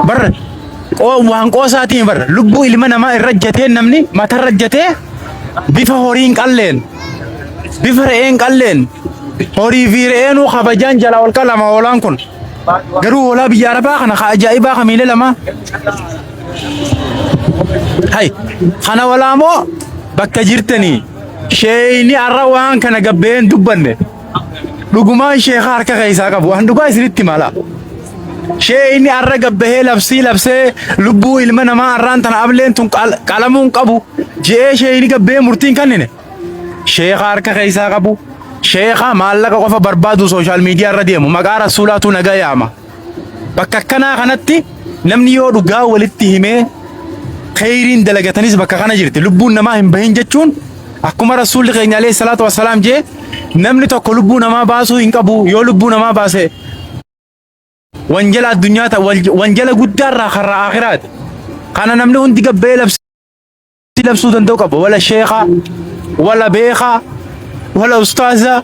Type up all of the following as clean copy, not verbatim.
Bar waan qoosaatiin bar lubbuu ilma namaa irra jatee namni matarra jatee bifa horiin qalleen bifa re'een qalleen horii fi re'eenuu kabajaan jalaa ol qalama hoolaan kun. Garuu hoolaa biyya arabaa kana ka ajaa'ibaa ka miila lamaa. Hay kana walaa moo bakka jirtanii sheeyni arra waan kana gabbeen dubbanne dhugumaan sheeka harka keessaa qabu waan dhugaa isinitti mala. Sheeyni arra gabbahee labsii labsee lubbuu ilma namaa arraan tana ableen tun qalamuun qabu je'ee sheeyni gabbahee murtiin kannine. Sheeka harka keessaa qabu sheeka maallaqa qofa barbaadu sooshaal miidiyaa irra deemu maqaa rasuulaatu naga yaama. Bakka akkanaa kanatti namni yoo dhugaa walitti himee kheyriin dalagatanis bakka kana jirti. Lubbuun namaa hin bahin jechuun akkuma rasuulli keenya alayhi salaatu wassalaam jee namni tokko lubbuu namaa baasuu hin qabu yoo lubbuu namaa baase wanjala addunyaa ta wanjala guddaarraa karra aakhiraati. Kana namni hundi gabbee labsi labsuu danda'u qaba. Wala sheekha, wala beekaa, wala ustaaza,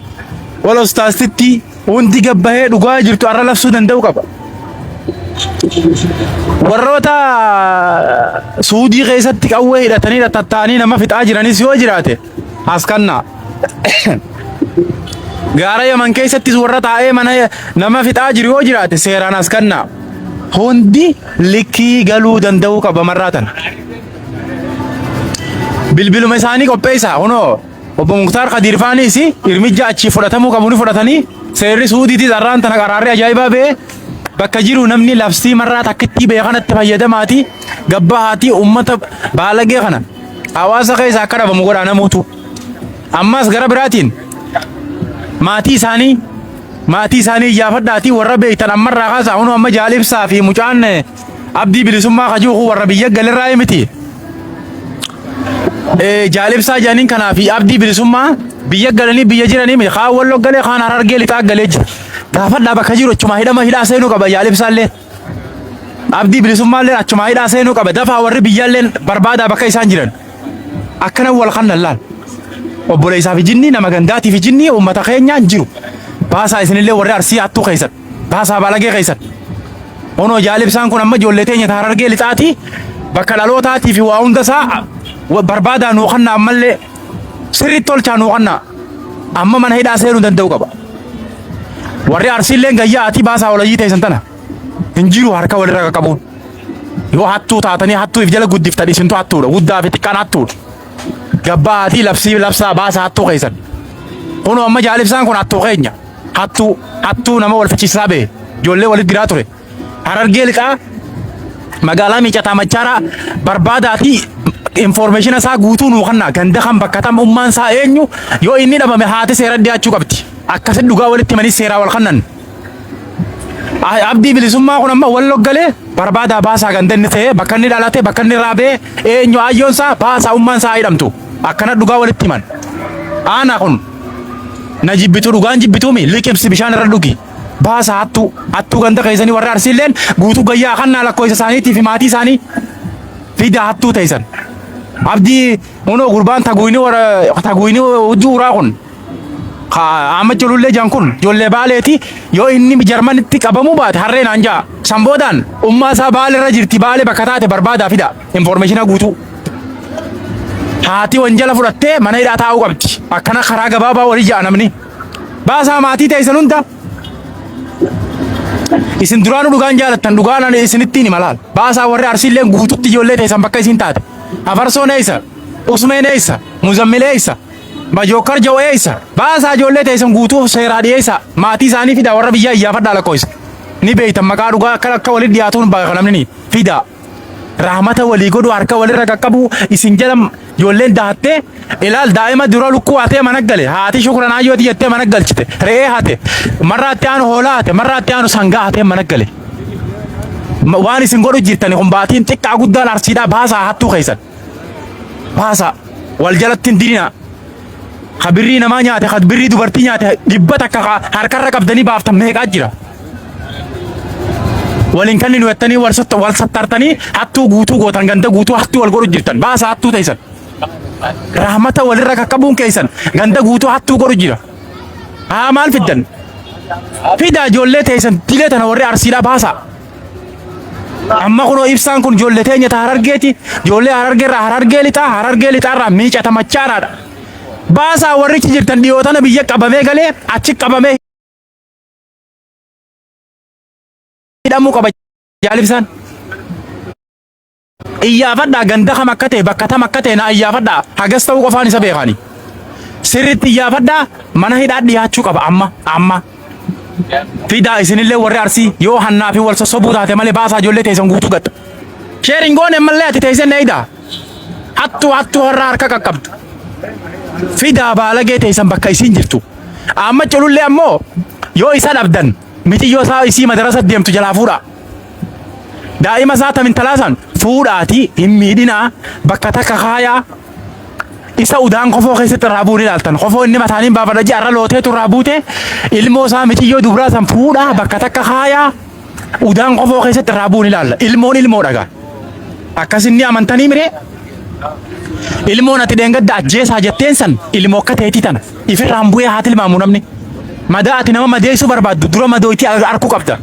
wala ustaaztitti hundi gabbahee dhugaa jirtu arra labsuu danda'u qaba. Warroota Suudii keessatti qawwee hidhatanii tattaanii nama fixaa jiranis yoo jiraate as kannaa. Gaara Yaman keessattis warra taa'ee mana nama fixaa jiru yoo jiraate seeraan as kannaa. Hundi likkii galuu danda'uu qaba marraa tana. Bilbiluma isaanii qopheessaa kunoo obbo Muktaar Kadiir faanis irmijja achii fudhatamuu qabu ni fudhatanii seerri Suudiitis arraan tana qaraarri ajaa'ibaa ba'e bakka jiru namni labsii marraa takkittii ba'e kanatti fayyadamaati gabbahaatii ummata baalagee kana hawaasa keessa akka dhabamu godhaa namuutu. Ammas gara biraatiin maatii isaanii maatii isaanii iyyaafadhaatii warra beektan ammarraa kaasaa hunoo amma Jaal Ibsaa fi mucaan Abdii Bilisummaa kajuu kun warra biyya galerraa miti. Jaal Ibsaa jedhaniin kanaa fi Abdii Bilisummaa biyya galanii biyya jiranii miti. Kaan Walloo galee kaan Harargee lixaa galee jira. Gaafadhaa bakka jiru achumaa hidhama hidhaa seenuu qaba Jaal Ibsaallee. Abdii Bilisummaallee achumaa hidhaa seenuu qaba. Dafaa warri biyyaallee barbaadaa bakka isaan jiran. Akkana wal kannan laal. Obboleessaa fi jinnii nama gandaatii fi jinnii uummata keenyaan jiru. Baasaa isinillee warri Arsii hattuu keessan. Baasaa balagee keessan. Onoo jaalibsaan kun amma ijoollee teenya ta Harargee lixaatii bakka dhalootaatii fi waa hunda isaa barbaadaa nuu kannaa ammallee sirriitti tolchaa nuu kannaa. Amma mana hidhaa seenuu danda'u qaba. Warri Arsiilleen gayyaa atii baasaa walayyii teessan tana. Hin jiru harka walirra qaqqabuun. Yoo hattuu taatanii hattuu if jala guddiftan isintu hattuudha. Guddaa fi xiqqaan hattuudha. Gabbaa hatii labsii labsaa baasaa hattuu keessan. Kunoo amma jaalibsaan kun hattuu keenya. Hattuu hattuu nama wal fichiisaa bee. Ijoollee walitti diraa ture. Harargee lixaa magaalaa Miicataa Machaaraa barbaadaatii informeeshina isaa guutuu nuu kannaa ganda kan bakka tam ummaan isaa eenyu yoo inni dhabame haati seera dhiyaachuu qabdi. Akkasitti dhugaa walitti himanii seeraa wal kannan. Abdii Bilisummaa kun amma walloo galee barbaadaa baasaa ganda inni ta'e bakka inni dhalate bakka inni raabee eenyu ayyoon isaa baasaa ummaan isaa hidhamtu akkana dhugaa walitti himan. Aanaa kun na jibbitu dhugaan jibbituumi liqimsi bishaan irra dhugi baasaa hattuu hattuu ganda keessanii warra arsiilleen guutuu gayyaa kannaa lakkoofsa isaaniitii fi maatii isaanii fidaa hattuu teessan. Abdii kunoo gurbaan taguuyni warra taguuyni hudduu uraa kun Ka Ahmad Culullee jedhan kun ijoollee Baaleeti. Yoo inni Jarmanitti qabamuu baate harree naan ja'a. San boodaan ummaa isaa Baale irra jirti Baale bakka taate barbaadaa fida. Informeeshina guutuu. Haati wanjala fudhattee mana hidhaa taa'uu qabdi. Akkana karaa gabaabaa walii ja'a namni. Baasaa maatii teessan hunda. Isin duraanuu dhugaan jaalattan dhugaan ani isinittiin hima laal. Baasaa warri Arsiilleen guututti ijoollee teessan bakka isin taate. Afarsoon eessa? Usmeen eessa? Muzammil eessa? Majookkar ja'u eessa? Baasaa ijoollee teessan guutuu seeraa dhiyeessa. Maatii isaanii fidaa warra biyyaa iyyaafadhaa lakkoofsa. Ni beektan maqaa dhugaa akka akka walitti dhiyaatuun beeka namni ni fidaa. Rahmata walii godhu harka walirra qaqqabu isin jala ijoolleen dahattee ilaal daa'ima dura lukkuu hatee mana gale haati shukran ayyooti jettee mana galchite re'ee hate marraatti aanu hoolaa hate marraatti aanu sangaa hatee mana gale. Waan isin godhu jirtani kun baatiin xiqqaa guddaan arsiidhaa baasaa hattuu keessan. Baasaa. Wal jalatti hin dirinaa. Ka birrii namaa nyaate, ka birrii dubartii nyaate 100 ka harkarra qabdanii baaftan meeqaa jira. Waliin kan nu jettanii wal wal sattartanii hattuu guutuu gootan ganda guutuu hattuu wal godhu jirtan. Baasaa hattuu teessan. Rahmata walirra qaqqabuun keessan ganda guutuu hattuu godhu jira. Haa maal fiddan? Fidaa ijoollee teessan dilee tana warri arsiidhaa baasaa. Amma kunoo ibsaan kun ijoollee teenya ta Harargeeti. Ijoollee Harargeerraa Harargee lixaa, Harargee lixaarraa miicata machaaraadha. Baasaa warrichi jirtan dhiyoo tana biyya qabamee galee achi qabamee hidhamuu qaba jaalibsaan. Iyyaafadhaa ganda kam akka ta'e bakka tam akka ta'e na iyyaafadhaa hagas ta'uu qofaan isa beekani. Sirriitti iyyaafadhaa mana hidhaa dhiyaachuu qaba amma amma. Fidaa isinillee warri arsii yoo hannaa fi wal sossobuu taate malee baasaa ijoollee teessan guutuu gatta. Sheerin goone ammallee ati teessee na eegdaa. Hattuu hattuu har'a harka qaqqabdu. Fidaa baalagee teessan bakka isiin jirtu. Amma culullee ammoo yoo isa dhabdan miciyyoo isaa isii madarasa deemtu jalaa fuudhaa. Daa'ima isaa tam intalaa san fuudhaatii hin miidhinaa bakka takka kaayaa isa udaan kofoo keessatti irraa bu'u ni ilaaltan. Kofoo inni mataaniin baafadha ji'a irra looteetu irraa buute ilmoo isaa miciyyoo dubraa san fuudhaa bakka takka kaayaa udaan kofoo keessatti irraa bu'u ni ilaalla. Ilmoon ilmoo dhagaa. Akkas inni amantanii miree ilmoon ati dheengadda ajjeesaa jetteen san ilmoo akka teetii tana ifirraan bu'ee haa tilmaamu namni. Madaa ati nama madeessuu barbaaddu dura madooytii arkuu qabda.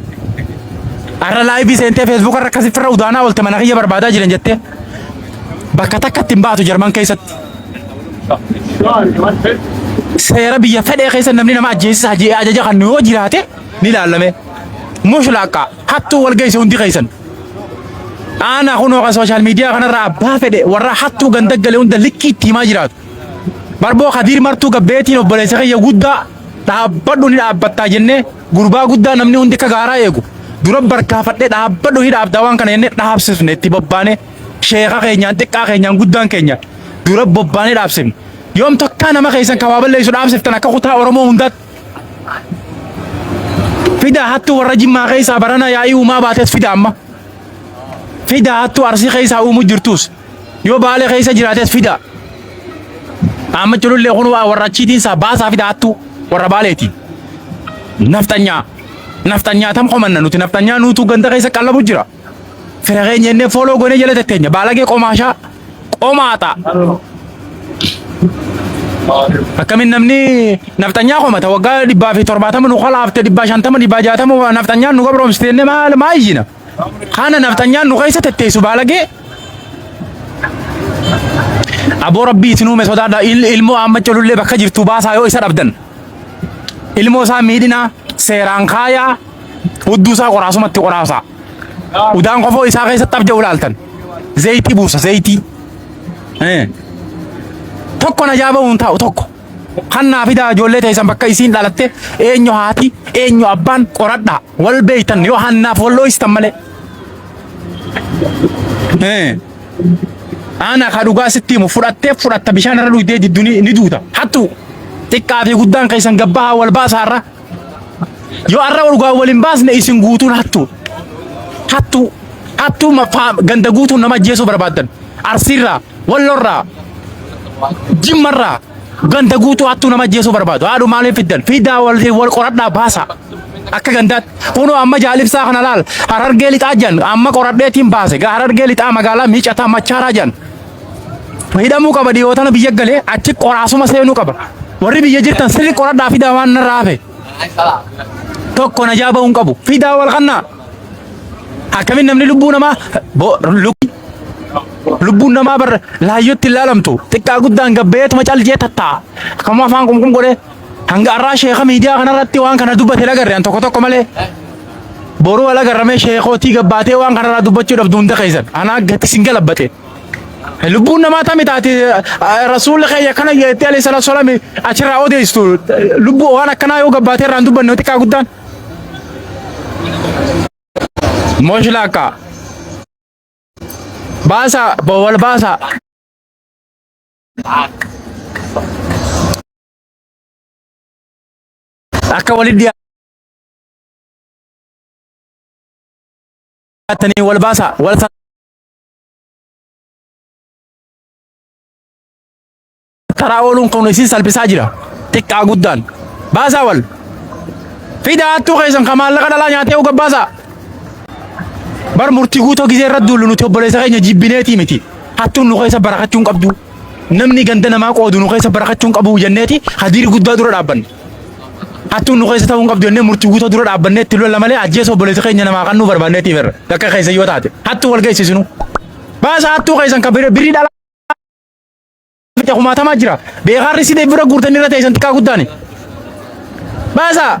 Har'a laayivii seentee feesbuuka irra akkasii firra udaanaa oolte mana kiyya barbaadaa jiran jettee bakka takka ittiin baatu Jarman keessatti. Seera biyya fedhee keessa namni nama ajjeesisaa jedhee ajaja kan yoo jiraate ni ilaalame. Mushlaaqqa hattuu wal geesse hundi keessan. Aanaa kunoo kan sooshaal miidiyaa kanarraa abbaa fedhe warra hattuu ganda gale hunda likkii itti himaa jiraatu. Barboo Kadiir Martuu gabbeetiin obboleessa kiyya guddaa dhaabbadhu ni dhaabbattaa jennee gurbaa guddaa namni hundi akka gaaraa eegu dura barkaafadhee dhaabbadhu ni dhaabdaa waan kana jennee dhaabsifne itti bobbaanee sheeka keenyaan xiqqaa keenyaan guddaan keenya dura bobbaanee dhaabsifne. Yoom takkaa nama keessan kan waa balleessu dhaabsiftan akka kutaa Oromoo hundaatti. Fidaa hattuu warra Jimmaa keessaa barana yaa'ii uumaa baates fida amma. Fidaa hattuu Arsii keessaa uumuu jirtus. Yoo Baalee keessa jiraates fida. Amma culullee kun waa warra achiitiin isaa baasaa fida hattuu warra Baaleeti. Nafxanyaa. Nafxanyaa tam komanna nuti nafxanyaa nuutuu ganda keessa qallabu jira. Fira keenya innee fooloo goonee jala tetteenya. Baalagee qomaashaa. Qomaaxa. Akkamiin namni nafxanyaa komata waggaa 170 nu kalaafte 150 160 nafxanyaan nu gabroomsite jennee maal maa iyyina. Kana nafxanyaan nu keessa tetteessu baalagee. Aboo rabbii isin uume sodaadha ilmoo amma culullee bakka jirtu baasaa yoo isa dhabdan. Ilmoo isaa miidhinaa seeraan kaayaa hudduu isaa qoraasumatti qoraasaa. Udaan kofoo isaa keessatti abja'u ilaaltan. Zayitii buusa zayitii. Tokko najaa ba'uun taa'u tokko. Kannaa fidaa ijoollee teessan bakka isiin dhalatte eenyu haati eenyu abbaan qoradhaa wal beektan yoo hannaaf wal dhooystan malee. Ana ka dhugaa sitti himu fudhattee fudhatta bishaan irra dhugdee diddu ni duuta. Hattu xiqqaa fi guddaan keessan gabbahaa wal baasaa irra. Yoo arra dhugaa wal hin baasne isin guutuun hattu. Hattu hattuu ganda guutuun nama ajjeesuu barbaaddan. Arsiirraa, Wallorraa, Jimmarraa ganda guutuu hattuu nama ajjeesuu barbaadu. Haadhu maaliif fiddan? Fidaa wal wal qoradhaa baasa. Akka gandaatti. Kunoo amma jaalibsaa kana laal. Harargee lixaa jan amma qoradheetiin baase. Harargee lixaa magaalaa miicataa machaaraa jan. Hidhamuu qaba dhiyoo tana biyya galee achi qoraasuma seenuu qaba. Warri biyya jirtan sirri qoradhaa fidaa waan narraa hafe. Tokko najaa ba'uu hin qabu. Fidaa wal kannaa. Akkamiin namni lubbuu namaa lubbuun namaa bar laayyootti hin laalamtu. Xiqqaa guddaan gabbeetuma cal jee tattaa'a. Akkamuma afaan qumqum godhee hanga har'aa sheeka miidiyaa kanarratti waan kana dubbate lagarre an tokko tokko malee. Boruu wal agarramee sheekootii gabbaatee waan kanarraa dubbachuu dhabdu hunda keessan. Anaa gati sin galabbate. Lubbuun namaa tami taate rasuulli keenya kana jettee alayhi salaatu salaam achirraa odeessitu lubbuu waan akkanaa yoo gabbaatee irraa hin dubbanne xiqqaa guddaan. Mooshlaakka. Baasa wal baasa. Akka walitti dhiyaattanii wal baasa wal taraa ooluun kun isin salphisaa jira. Xiqqaa guddaan. Baasaa wal. Fidaa hattuu keessan kan maallaqa dhalaa nyaatee uga baasaa. Bar murtii guutoo gizee irra duullu nuti obboleessa keenya jibbineetii miti. Hattuun nu keessa barakachuu hin qabdu. Namni ganda namaa qoodu nu keessa barakachuu hin qabu jenneeti hadiiri guddaa dura dhaabbanne. Hattuun nu keessa ta'uu hin qabdu jennee murtii guutuu dura dhaabbannee itti lolla malee ajjeesa obboleessa keenya namaa kan nu barbaanneetiif irra. Bakka keessa yoo taate. Hattuu wal geessisinu. Baasa hattuu keessan kan birrii dhalaa fixe kumaatamaa jira. Beekaarri si bira guurtanii irra teessan xiqqaa guddaani. Baasa.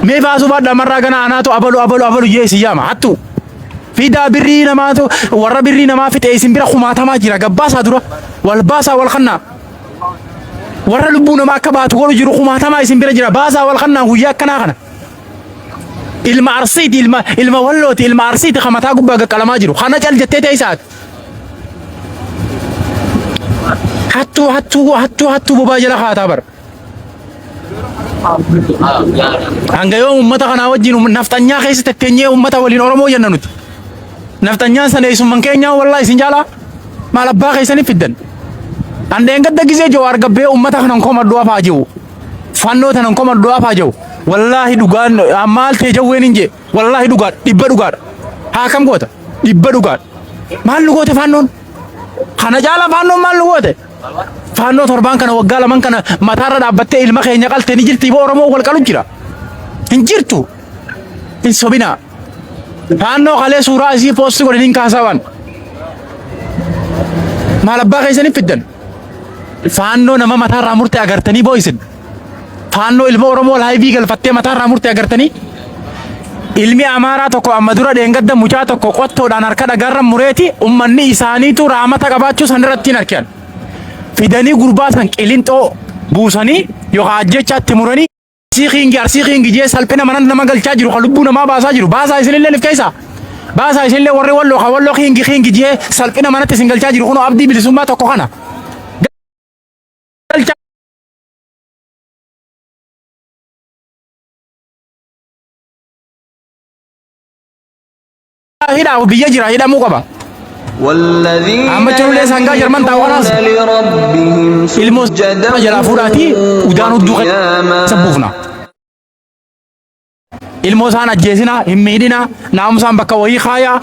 Mee baasuu baadhaa marraa gana anaatu abalu abalu abalu jee isin yaama hattuu. Fidaa birrii namaatu warra birrii namaa fixe isin bira kumaatamaa jira gabbaasaa dura. Wal baasaa wal kannaa. Warra lubbuu namaa akka baatu godhu jiru kumaatamaa isin bira jira baasaa wal kannaa guyyaa akkanaa kana. Ilma Arsiiti ilma ilma Wallooti ilma Arsiiti kan mataa gubbaa qaqqalamaa jiru kana cal jettee teessaati. Hattuu hattuu hattuu hattuu bobaa jala kaataa bara. Hanga yoom uummata kanaa wajjin nafxanyaa keessa tetteenyee uummata waliin Oromoo jenna nuti. Nafxanyaan sana eessumman keenyaa wallaa isin caalaa maal abbaa keessanii fiddan. An dheengadda gizee Jawaar gabbee uummata kanan komadhu afaa jiru. Fannoo tanan komadhu afaa jiru. Wallaahi dhugaan maal ta'e jawween hin jee. Wallaahi dhugaadha dhibba dhugaadha. Haa kam goota dhibba dhugaadha. Maal nu goote faannoon? Kana caala faannoon maal nu goote? Faannoo torbaan kana waggaa laman kana mataarra dhaabbattee ilma keenya qalte ni jirti boo Oromoo wal qalu jira. Hin jirtu. Hin sobinaa. Faannoo kalee suuraa isii poosti godhanii hin kaasawan. Maal abbaa keessanii fiddan? Faannoo nama mataarraa murte agartanii boo isin. Faannoo ilma Oromoo laayivii galfattee mataarraa murte agartanii. Ilmi Amaaraa tokko amma dura dheengadda mucaa tokko qottoodhaan harka dhagaarra mureeti ummanni isaaniitu raamata qabaachuu san irratti hin arkan. Fidanii gurbaa san qilinxoo buusanii yookaan ajjechaatti muranii Arsii kiingi arsii kiingi jee salphina mana nama galchaa jiru kan lubbuu namaa baasaa jiru baasaa isinillee nif keessa. Baasaa isinillee warri walloo kan walloo kiingi kiingi jee salphina manatti isin galchaa jiru kunoo abdii bilisummaa tokko kana. Galchaa hidhaa biyya jira hidhamuu qaba. والذين Amma jechuun sangaa Jarman taa'u kanaas يبيتون لربهم ilmoo سجدا jalaa fuudhaatii udaan hudduu وقياما keessa buufna. Ilmoo isaan ajjeesinaa hin miidhinaa naamusaan bakka wayii kaayaa.